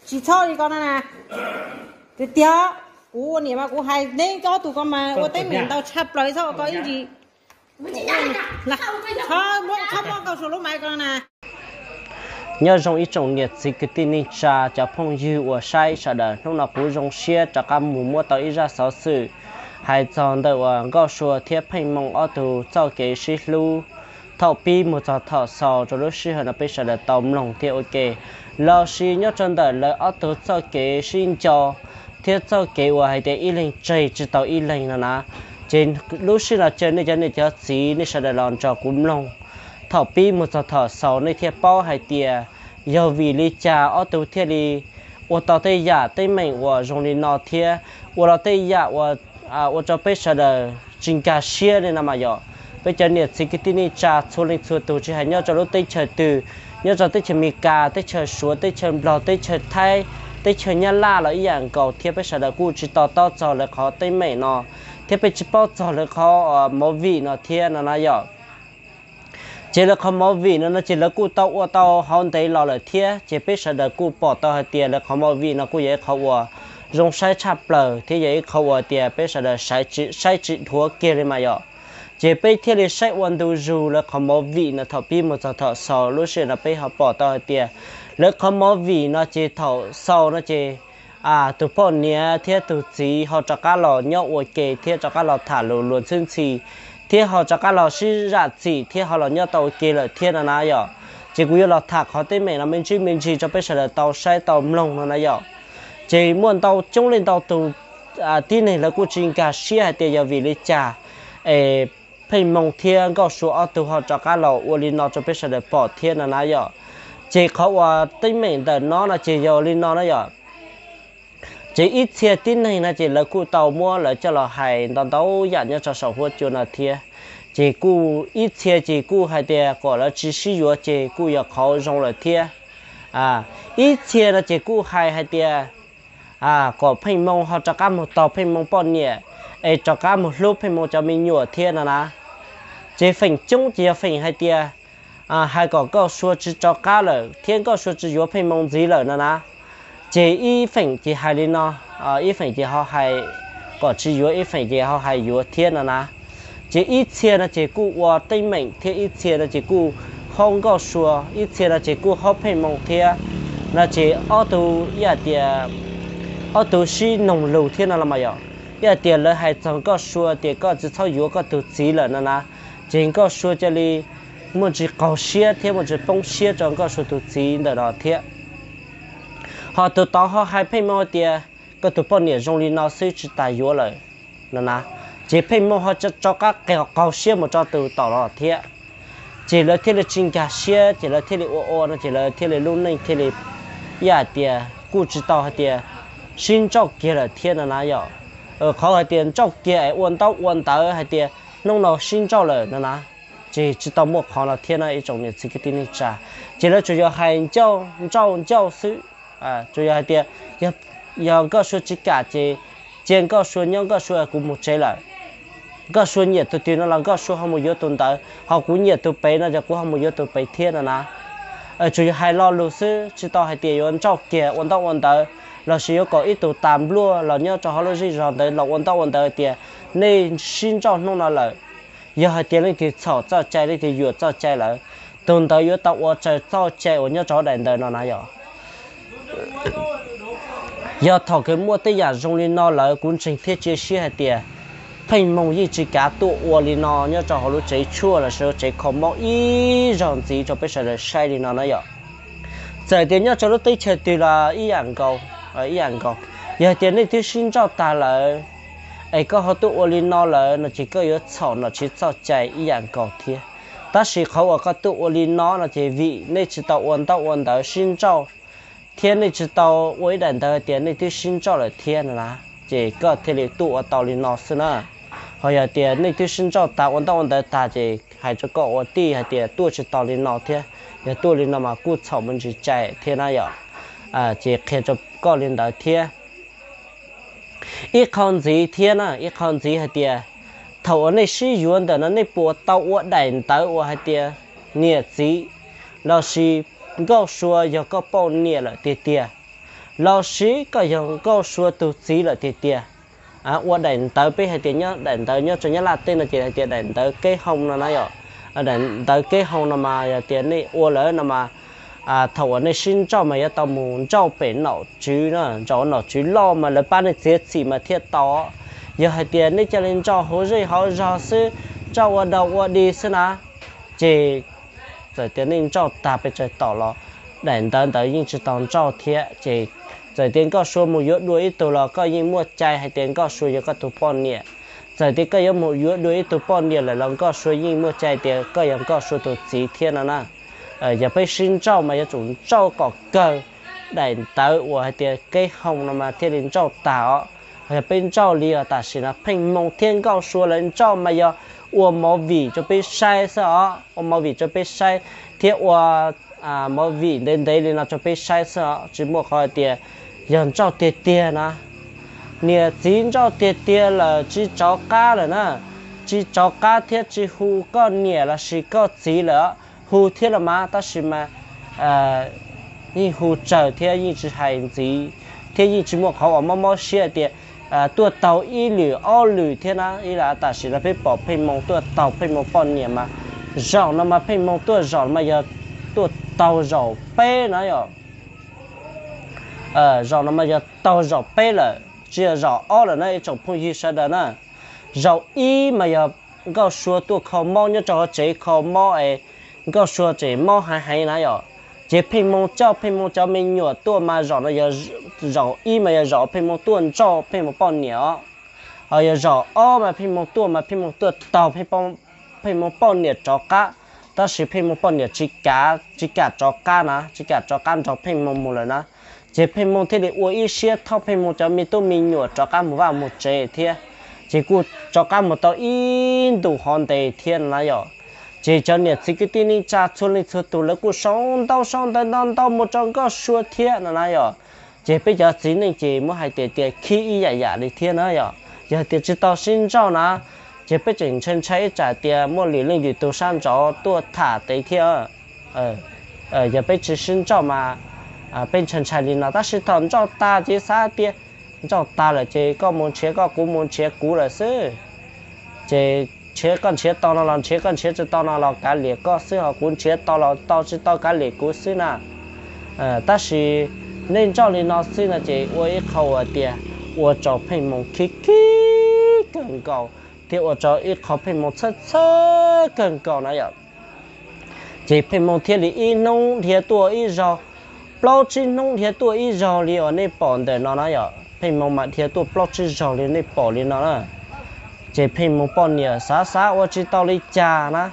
Tsis txhob li ko na. Tiag tiag, kuv ua niam mas kuv hais neb ob tug ko mas ua teeb meem ntau tshaj plaws, txhob ua ko ib ntsis. Txhob muab Nkauj Sua lub maiv ko na. Nyob zoo ib tsoom niam txiv kwv tij neej tsa cov phooj ywg uas saib sawv daws, hnub no kuv zoo siab rov qab mus muab tau ib zaj xov xwm hais txog ntawm uas Nkauj Sua thiab Pheej Moo ob tug txoj kev sib hlub thaum pib mus txog thaum xaus rau lub sij hawm no peb sawv daws tau mloog thiab ua ke, los sis nyob rau ntawm lawv ob tug txoj kev sib nco thiab txoj kev uas hais tias ib leeg tseg tsis tau ib leeg no na. Ces lub sij hawm no caw nej cov niam cov txiv nej sawv daws los nrog kuv mloog thaum pib mus txog thaum xaus nej thiaj paub hais tias yog vim li cas ob tug thiaj li ua tau tej yam teeb meem uas zoo li no thiab ua los tej yam uas ua rau peb sawv daws tsis nkag siab li no mas yog peb cov niam txiv kwv tij neej tsa txhua leej txhua tus tsis hais nyob rau lub teb chaws twg, nyob rau teb chaws Amelikas, teb chaws Suav, teb chaws Nplog, teb chaws Thaib, teb chaws Nyab Laj los ib yam nkaus thiab peb sawv daws kuj tsis to taub txog lawv qhov teeb meem no thiab peb tsis paub txog lawv qhov movie no thiab no na yom. Ces lawv qhov movie no no ces lawv kuj tau ua tau hauv ntev los lawm thiab ces peb sawv daws kuj pom tau hais tias lawv qhov movie no kuj yog ib qhov uas zoo saib tshaj plaws thiab yog ib qhov uas tias peb sawv daws saib tsis dhuav kiag li mas yom. Ces peb thiaj li saib ua ntu zus lawv qhov movie no thaum pib mus txog thaum xaus lub sij hawm no peb ho pom tau hais tias lawv qhov movie no ces thaum xaus no ces tus poj niam thiab tus txiv ho rov qab los nyob ua ke thiab rov qab los tham lus luag ntxhi ntxhi thiab ho rov qab los sib zam txim thiab ho los nyob tau ua ke lawm thiab no na yom. Ces kuv yuav los tham qhov teeb meem no me ntsis me ntsis rau peb sawv daws tau saib tau mloog no na yom. Ces muaj ntau coob leej ntau tus tib neeg lawv kuj tsis nkag siab hais tias yog vim li cas es Pheej Moo thiab Nkauj Sua ob tug ho rov qab los ua li no rau peb sawv daws pom thiab no na yom. Ces qhov uas teeb meem ntawm no no ces yog li no na yom. Ces ib txhia tib neeg no ces lawv kuj tau muab lawv coj los hais ntau ntau yam nyob rau saum huab cua no thiab. Ces kuj ib txhia ces kuj hais tias kom lawv tsis sib yuav ces kuj yog qhov zoo lawm thiab. Ib txhia no ces kuj hais hais tias kom Pheej Moo ho rov qab mus tos Pheej Moo poj niam es rov qab mus hlub Pheej Moo cov me nyuam thiab no na. Ces feem coob ces yog feem hais tias hais kom Nkauj Sua tsis rov qab lawm thiab Nkauj Sua tsis yuav Pheej Moo ntxiv lawm no na. Ces ib feem ces hais li no, ib feem ces ho hais kom tsis yuav, ib feem ces ho hais yuav thiab no na. Ces ib txhia no ces kuj ua teeb meem thiab ib txhia no ces kuj haub Nkauj Sua, ib txhia no ces kuj haub Pheej Moo thiab no ces ob tug ib hais tias ob tug sib noog lus thiab no los mas yom. Ib hais tias lawv hais txog Nkauj Sua tias koj tsis txhob yuav koj tus txiv lawm no na, ces Nkauj Sua cia li muaj ntsis qaug siab thiab muaj ntsis poob siab rau Nkauj Sua tus txiv ntawm no thiab. Ho tus tod ho hais Pheej Moo tias koj tus poj niam zoo li no xwb tsis tas yuav lawm no na, ces Pheej Moo ho rov qab qaug siab mus rau tus tom no thiab. Ces lawv thiaj li tsis nkag siab ces lawv thiaj li ua ua no ces lawv thiaj li lub neej thiaj li ib hais tias kuj tsis tau hais tias sib ntsauj kiag lawm thiab no na yom. Qhov hais tias ntsauj kiag es ua ntaub ua ntawv hais tias hnub no sib ntsauj lawm no na, ces tsis tau muaj qhov no thiab no ib tsoom niam txiv kwv tij neej tsa. Ces lawv tsuas yog hais ncauj ntsauj ncauj xwb, tsuas yog hais tias yog Nkauj Sua tsis kam ces cia Nkauj Sua nyob Nkauj Sua kuv mus tsev lawm. Nkauj Sua nyiam tus twg no los Nkauj Sua ho mus yuav tus ntawd, ho kuv nyiam tus pem no ces kuv ho mus yuav tus pem thiab no na. Tsuas yog hais lo lus xwb tsis tau hais tias yuav ntsauj kiag ua ntaub ua ntawv lossis yuav kom ib tug tas npluaj los nyob rau hauv lub zej zos ntawd los ua ntaub ua ntawv tias nej sib ntsauj hnub no lawm. Yog hais tias leej twg txhaum txoj cai leej twg yuam txoj cai lawm, tus ntawd yuav tau ua raws txoj cai uas nyob rau daim ntawv no na yom. Yog thaum kawg muaj tej yam zoo li no lawm kuv ntseeg thiab cia siab hais tias Pheej Moo yeej tsis kav tuaj ua li no nyob rau hauv lub tsev tshuaj lossis lub tsev kho mob ib zaug ntxiv rau peb sawv daws saib li no na yom. Txawm tias nyob rau lub teb chaws twg los ib yam nkaus, ib yam nkaus. Yog hais tias nej twb sib ntsauj tag lawm es koj ho tuaj ua li no lawm no ces koj yuav txhaum nom tswv txoj cai ib yam nkaus thiab. Tab sis qhov uas koj tuaj ua li no no ces vim nej tsis tau ua ntaub ua ntawv sib ntsauj thiab nej tsis tau ua ib daim ntawv tias nej twb sib ntsauj lawm thiab no na, ces koj thiaj li tuaj ua tau li no xwb na. Ho yog tias nej twb sib ntsauj tag ua ntaub ua ntawv tag ces hais rau koj ua tij hais tias tuaj tsis tau li no thiab, yog tuaj li no mas kuj txhaum me ntsis cai thiab na yom. Ces qhia rau koj li ntawd thiab. Ib qho ntxiv thiab na, ib qho ntxiv hais tias thaum uas nej sib yuav ntawm no nej puas tau ua daim ntawv uas hais tias niam txiv lossis Nkauj Sua yog koj poj niam lawm tiag tiag, Los sis koj yog Nkauj Sua tus txiv lawm tiag tiag. Ua daim ntawv, peb hais tias nyob daim ntawv nyob rau Nyab Laj teb no ces hais tias daim ntawv keb hoo no na yom. Daim ntawv keb hoo no mas yog tias nej ua lawm no mas, thaum uas nej sib nrauj mas yuav tau mus nrauj pem nom tswv, nrauj nom tswv loj mas lawv pab nej txiav txim mas thiaj tau. Yog hais tias nej cia li nrauj hauv zej hauv zog xwb, nrauj ua dog ua dig xwb na, ces txawm tias nej nrauj tag pes tsawg tom los daim ntawv ntawd yeej tsis tau nrauj thiab. Ces txawm tias Nkauj Sua mus yuav dua ib tug los koj yeej muaj cai hais tias Nkauj Sua yog koj tus poj niam. Txawm tias koj yuav mus yuav dua ib tug poj niam lawm los Nkauj Sua yeej muaj cai tias koj yog Nkauj Sua tus txiv thiab no na. Yog peb sib nrauj mas yuav tsum nrauj kom kawg daim ntawv uas hais tias keb hoo no mas thiaj li nrauj tag os. Yog peb nrauj li os tam sim no Pheej Hmoo thiab Nkauj Sua lawv nrauj mas yog ua movie rau peb saib xwb os, ua movie rau peb saib thiab ua movie ntev ntev li no rau peb saib xwb os, tsis muaj qhov hais tias yog nrauj tiag tiag na. Niam txiv nrauj tiag tiag lawm tsis rov qab lawm na, tsis rov qab thiab tsis hu koj niam lossis koj txiv lawm, hu thiab los mas tab sis mas yeej hu tsawg thiab yeej tsis hais ntxiv, thiab yeej tsis muaj qhov uas mob mob siab tias tuaj taug ib lwm ob lwm thiab na. Ib yam tam sim no peb pom Pheej Hmoo tuaj taug Pheej Hmoo poj niam mas, zaum no mas Pheej Hmoo tuaj zaum mas yog tuaj taug zaum peb na yom. Zaum no mas yog taug zaum peb lawm, tsis yog zaum ob lawm na ib tsoom phooj ywg sawv daws na. Zaum ib mas yog Nkauj Sua tuaj kho mob nyob rau hauv tsev kho mob es Nkauj Sua tseem mob heev heev na yom. Ces Pheej Hmoo coj Pheej Hmoo cov me nyuam tuaj mas zaum no yog zaum ib mas yog zaum Pheej Hmoo tuaj nrauj Pheej Hmoo poj niam os. Ho yog zaum ob mas Pheej Hmoo tuaj mas Pheej Hmoo tuaj taug Pheej Hmoo poj niam rov qab, tab sis Pheej Hmoo poj niam tsis kam, tsis kam rov qab na, tsis kam rov qab nrog Pheej Hmoo mus lawm na. Ces Pheej Hmoo thiaj li ua ib siab thauj Pheej Hmoo cov me tub me nyuam rov qab mus vaj mus tsev thiab. Ces kuj rov qab mus tau ib ntus hov ntev thiab no na yom. Ces cov niam txiv kwv tij neej tsa txhua leej txhua tus lawv kuj sau ntau sau ntawv ntau ntau mus rau Nkauj Sua thiab no na yom. Ces peb cov txiv neej ces muab hais tias tias khib ib yam yam li thiab na yom. Yog tias tsis tau sib nrauj na, ces peb tseem ntshai ntshai ib tsam tias muaj lwm leej lwm tus sab nraud tuaj tham tes thiab. Yog peb tsis sib nrauj mas peb ntshai ntshai li no, tab sis thaum nrauj tag ces xav tias nrauj tag lawm ces koj mus nrhiav koj, kuv mus nrhiav kuv lawm xwb. Ces nrhiav koj nrhiav tau no los nrhiav, koj nrhiav tsis tau no los kav liam koj xwb, ho kuv nrhiav tau los tau, tsis tau kav liam kuv xwb na. Tab sis nej nrauj li no xwb no ces ua ib qho uas tias ua rau Pheej Hmoo khib khib kawg nkaus, thiab ua rau ib qho Pheej Hmoo txhawj txhawj kawg nkaus na yom. Ces Pheej Hmoo thiaj li ib hnub dhia tuaj ib zaug, plaub tsib hnub dhia tuaj ib zaug li uas nej pom ntawm no na yom. Pheej Hmoo mas dhia tuaj plaub tsib zaug li nej pom li no na. Ces Pheej Hmoo poj niam xav xav ua tsis tau li cas na,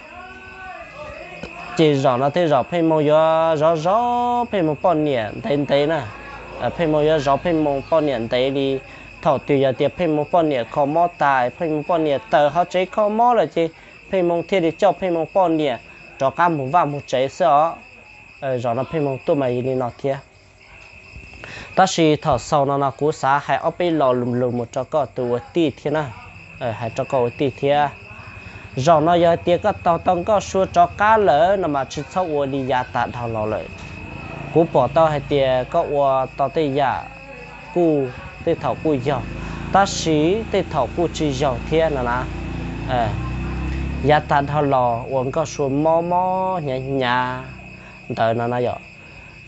ces zaum no tej zaum Pheej Hmoo yuav zov zov Pheej Hmoo poj niam ntev ntev na. Pheej Hmoo yuav zov Pheej Hmoo poj niam ntev li. Thaum twg yog tias Pheej Hmoo poj niam kho mob tas, Pheej Hmoo poj niam tawm hauv tsev kho mob lawm ces Pheej Hmoo thiaj li coj Pheej Hmoo poj niam rov qab mus vaj mus tsev xwb os. Zaum no Pheej Hmoo tuaj mas li no thiab. Tab sis thaum xaus no no kuv xav hais ob peb lo lus mus rau koj tus ua tij thiab na, hais rau koj ua tij thiab. Zaum no yog tias koj taug tau Nkauj Sua rov qab lawm no mas tsis txhob ua li yav tas dhau los lawm. Kuv pom tau hais tias koj ua tau tej yam kuj tej thaum kuj yog, tab sis tej thaum kuj tsis yog thiab no na. Yav tas dhau los uas Nkauj Sua mob mob hnyav hnyav ntawd no na yom,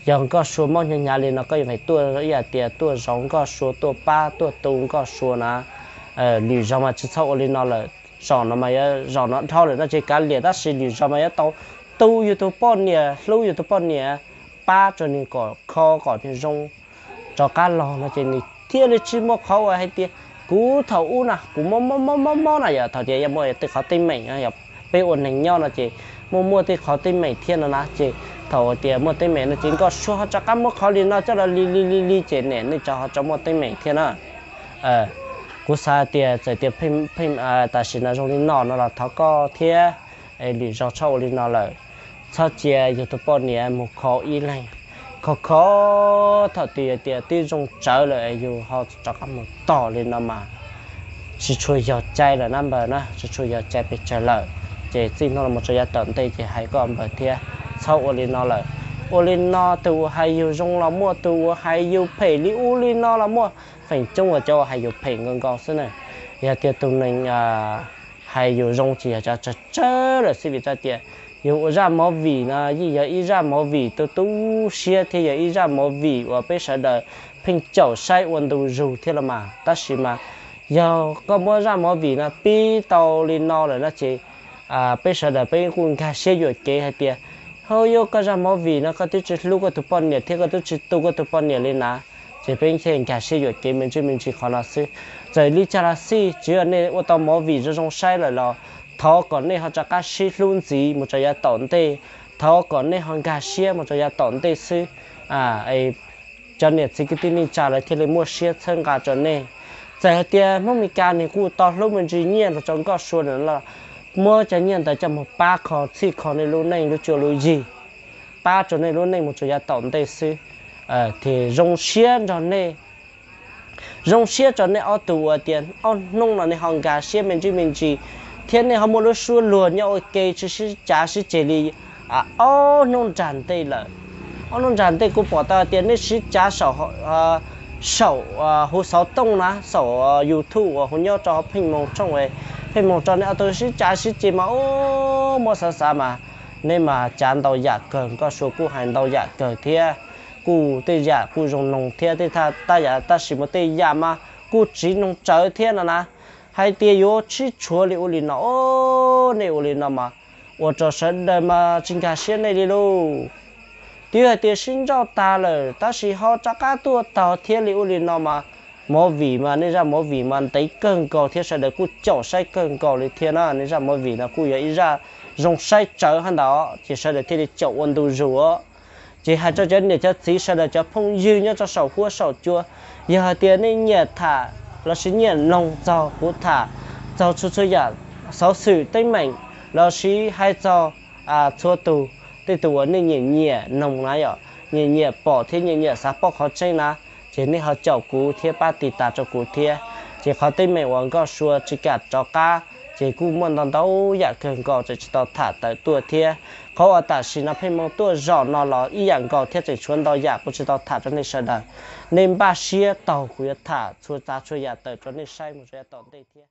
yog Nkauj Sua mob hnyav hnyav li no koj yuav tuaj ib yam tias tuaj zov Nkauj Sua, tuaj pab tuaj tu Nkauj Sua na. Lwm zaus mas tsis txhob ua li no lawm. Zaum no mas, zaum no dhau lawm no ces kav liam, tab sis lwm zaus mas yuav tau tu yus tus poj niam, hlub yus tus poj niam, pab rau nws kom kho kom nws zoo rov qab los no ces nws thiaj li tsis muaj qhov uas hais tias kuv thaum ub na kuv mob mob mob mob na yom. Thaum tias yog muaj tej qhov teeb meem, yog peb ua neeg nyob no ces muaj muaj tej qhov teeb meem thiab no na, ces thaum tias muaj teeb meem no ces Nkauj Sua ho rov qab muab qhov li no coj los li li li li ces nej nej tso ho rov muaj teeb meem thiab na. Kuv xav tias txawm tias pheej, tam sim no zoo li no no los thov koj thiab, lwm zaus txhob ua li no lawm. Txhob cia yus tus poj niam mus kho ib leeg, kho kho thaum twg yog tias twb zoo tsawv lawm yus ho rov qab mus tom li no mas tsis tshua yog cai lawm na npawg na, tsis tshua yog cai pes tsawg lawm. Ces txij hnub no mus tso yav tom ntej ces hais koj npawg thiab, txhob ua li no lawm. Ua li no tus uas hais yus zoo los muaj, tus uas hais yus phem li ub li no los muaj, feem coob uas cov uas hais yus phem nkaus nkaus xwb na. Yog tias tus neeg hais yus zoo ces yog cov tsawg tsawg lawm xwb, vim hais tias yus ua zaj movie no yeej yog ib zaj movie tu tu siab thiab yog ib zaj movie uas peb sawv daws pheej caum saib ua ntu zus thiab los mas. Tab sis mas yog koj muab zaj movie no pib tau li no lawm no ces peb sawv daws peb kuj nkag siab yuam kev hais tias, hauj yog koj zaj movie no koj twb tsis hlub koj tus poj niam thiab koj twb tsis tu koj tus poj niam li na. Ces peb thiaj nkag siab yuam kev me ntsis me ntsis qhov no xwb. Txawm li cas los xij, tsis yog nej ua tau movie zoo zoo saib lawm los thov kom nej ho rov qab sib hlub ntxiv mus rau yav tom ntej, thov kom nej ho nkag siab mus rau yav tom ntej xwb. Cov niam txiv kwv tij neej tsa lawv thiaj li muaj siab txhawb nqa rau nej. Txawm hais tias Hmoob Mes Kas nws kuj tau hlub me ntsis nyiaj los rau Nkauj Sua lawm los muab cov nyiaj ntawd coj mus pab kho txhij kho nej lub neej lub cuab lub yig, pab rau nej lub neej mus rau yav tom ntej xwb. Thiaj zoo siab nrog nej, zoo siab rau nej ob tug uas tias ob hnub no nej ho nkag siab me ntsis me ntsis, thiab nej ho muaj lub suab luag nyob ua ke tsis sib cav sib ceg li ob hnub nrag ntej lawm. Ob hnub nrag ntej kuv pom tau hais tias nej sib cav saum, saum huv xov tooj na, saum YouTube uas hu nyob rau hauv pheej moog tshooj, pheej moog rau nej ob tug sib cav sib ceg mas ub muab xav xav mas nej mas cav ntau yam kawg, Nkauj Sua kuj hais ntau yam kawg thiab, kuj tej yam kuj zoo noog thiab tej, tab sis mas tej yam mas kuj tsis noog tsawv thiab no na. Hais tias yuav sib tshuav li ua li no, nej ua li no mas ua rau sawv daws mas tsis nkag siab nej li lauj. Twb hais tias sib nrauj tag lawm tab sis ho rov qab tuaj tog thiab li ua li no mas movie mas nej zaj movie mas ntev kawg nkaus thiab sawv daws kuj caum saib kawg nkaus li thiab na. Nej zaj movie no kuj yog ib zaj zoo saib tsawv hab ntawd ces sawv daws thiaj li caum ua ntu zus. Ces hais rau cov niam cov txiv sawv daws cov phooj ywg nyob rau saum huab saum cua, yog hais tias nej nyiam tham lossis nyiam noog txog kuv tham txog txhua txhua yam xov xwm teeb meem lossis hais txog txhua tus, tej tus uas nej nyiam nyiam noog na yom, nyiam nyiam pom thiab nyiam nyiam xav paub qhov tseeb na, ces nej ho caum kuv thiab pab tiv tas rau kuv thiab. Ces qhov teeb meem uas Nkauj Sua tsis kam rov qab ces kuj muaj ntau ntau yam kawg nkaus tseem tsis tau tham tawm tuaj thiab. Qhov uas tam sim no pheej moog tuaj zaum no los ib yam nkaus thiab tseem tshuav ntau yam kuv tsis tau tham rau nej sawv daws. Nej npaj siab taug kuv yuav tham txhua tsav txhua yam tawm rau nej saib mus rau yav tom ntej thiab.